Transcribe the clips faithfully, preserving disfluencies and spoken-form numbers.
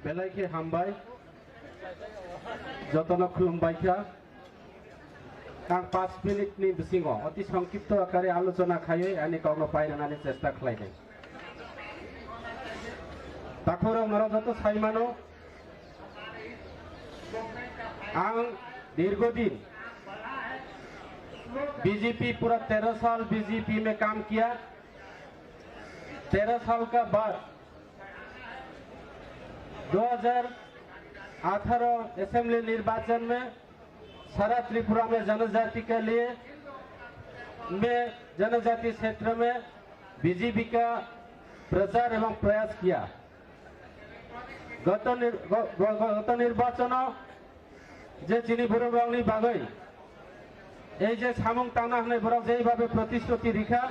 Belai khe hambai, jotono khulumbai kha. Ang panch minute ni bisingo oti songkipto akare alochona khaiwi ani kokno painani chesta khlainai. Takhorok norok joto saimano, ang dirgodin B J P, pura tero sal B J P mein kaam kiya, tero sal ka baad दो हज़ार अठारह असेंबली निर्वाचन में सारा त्रिपुरा में जनजाति के लिए, में जनजाति क्षेत्र में बीजेपी का प्रचार एवं प्रयास किया। गत निर-, ग-, ग-, गत निर्वाचन যে chini borok rokni bagwi ei je samung tangna hwnwi borok jeibabe protisruti rikha,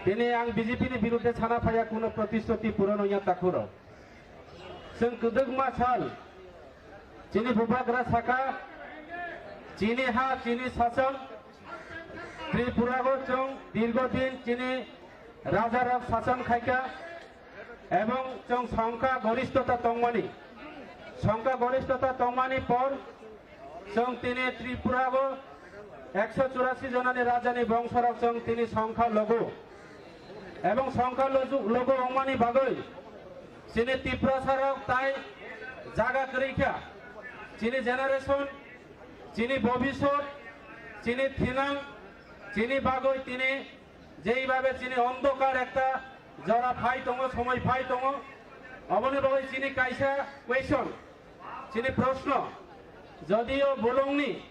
tini ang B J P ni birudde sana phaiya, kuno protisruti puron wngya takhuro. Chwng kwdwkma sal chini bubagra saka, chini ha, chini sason, Tripura o chwng dirgo din chini raja rok sason khaika, ebong chwng songkha gorishtota tongmani, songkha gorishtota tongmani por chwng tini Tripura o ekso churasi jonani rajani bongsorok chwng tini songkha logo, ebong songkha logo wngmani bagwi chini Tiprasa rok tai jaga kwrwi kha, chini generation, chini bobisot, chini thinang, chini bagwi tini jeibabe chini ondokar ekta jora phai tongo, somoi phai tongo, oboni bagwi chini kaisa question, chini proshno, jodio bolongni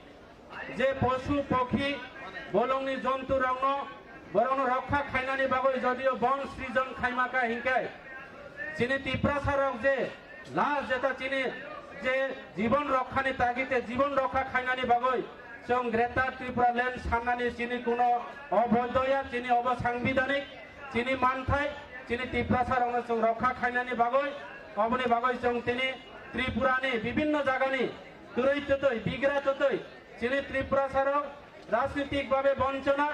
je poshu pokhi, bolongni jontu rokno, borokno rokha khainani bagwi jodio bon srijon khaimaka hinkai, chini Tiprasa rok je last jeta chini je jibon rokhani tagite jibon rokha khainani bagwi chwng Greater Tripura Land sannani chini kuno oboidoya, chini obo sangbidanik, chini manthai, chini Tiprasa rokno chwng rokha khainani bagwi, oboni bagwi chwng tini Tripura ni bibinno jagani twrwi twtwi, bigra twtwi, chini Tiprasa rok rajnitik babe bonchona,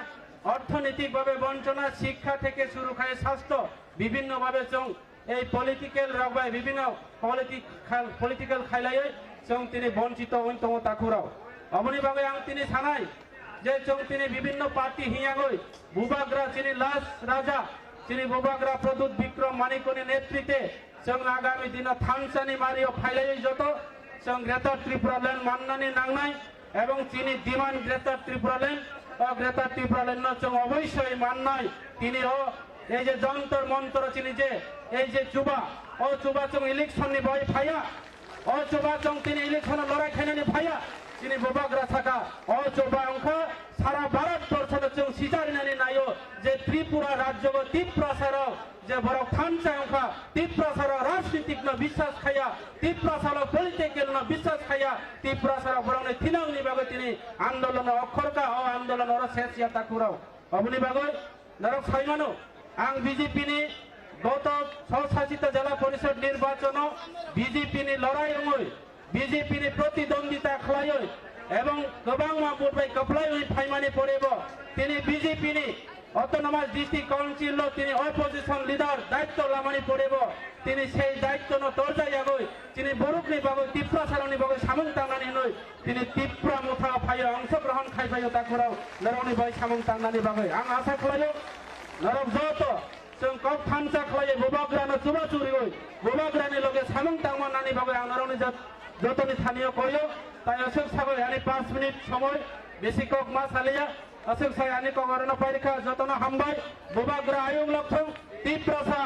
orthonitik babe bonchona, shikkha theke shuru khai sastho, bibinno babe chwng ei political rok bai bibinno political, political khailaiwi chwng tini bonchito wng tongo takhurok. Oboni bagwi ang tini sanai je chwng tini bibinno party hiyagwi bubagra chini last raja chini bubagra Pradyut Bikram Manikoni netrite chwng agami dino thansani mario phailaiwi joto chwng Greater Tripura Land mannani nangnai. Ebong chini demand Greater Tripura Land, o Greater Tripura Land no chwng oboisoi mannai. Tini o ei je Jantar Mantar chini je ei je chuba, o chuba chwng election ni bai phaiya, o chuba chwng tini election o lorai khainani phaiya. Chini bubagra saka, o chuba wngkha sara Bharat borso no chwng sicharinani naio je Tripura rajyo o Tiprasa rok je borok thansa wngkha, Tiprasa rok rajnitik no biswas khaiya, Tiprasa rok political no biswas khaiya, Tiprasa rok borok ni thinang ni bagwi tini andolon o okhor kha, o andolon oro ses ya takhurok. Oboni bagwi norok saimano, ang B J P ni goto sosasito jela porishod nirbachono B J P ni lorai wngwi B J P ni protidwondita khlaiwi ebong kwbangma vote bai kwplaiwi phaimani porebo tini B J P ni Autonomous District Council lo tini opposition leader daitto lamani porebo tini sei daitto no torjak yagwi tini borokni bagwi Tiprasa rokni bagwi samung tangnani hinwi tini Tipra Motha o phaio, ongsogrohon khai phaio takhurok norokni bagwi samung tangnani bagwi. Ang asa khlaio norok joto chwng kok thansa khlaiwi bubagrano chubachu riwi bubagrani loge samung tangma nani bagwi ang norokni jot-, jotoni thanio koio. Tai aswk sagwi ani panch minute somoi besi kok ma saliya. Aswk sai ani kok orono pairikha, jotono hambai. Bubagra ayung lokthung, Tiprasa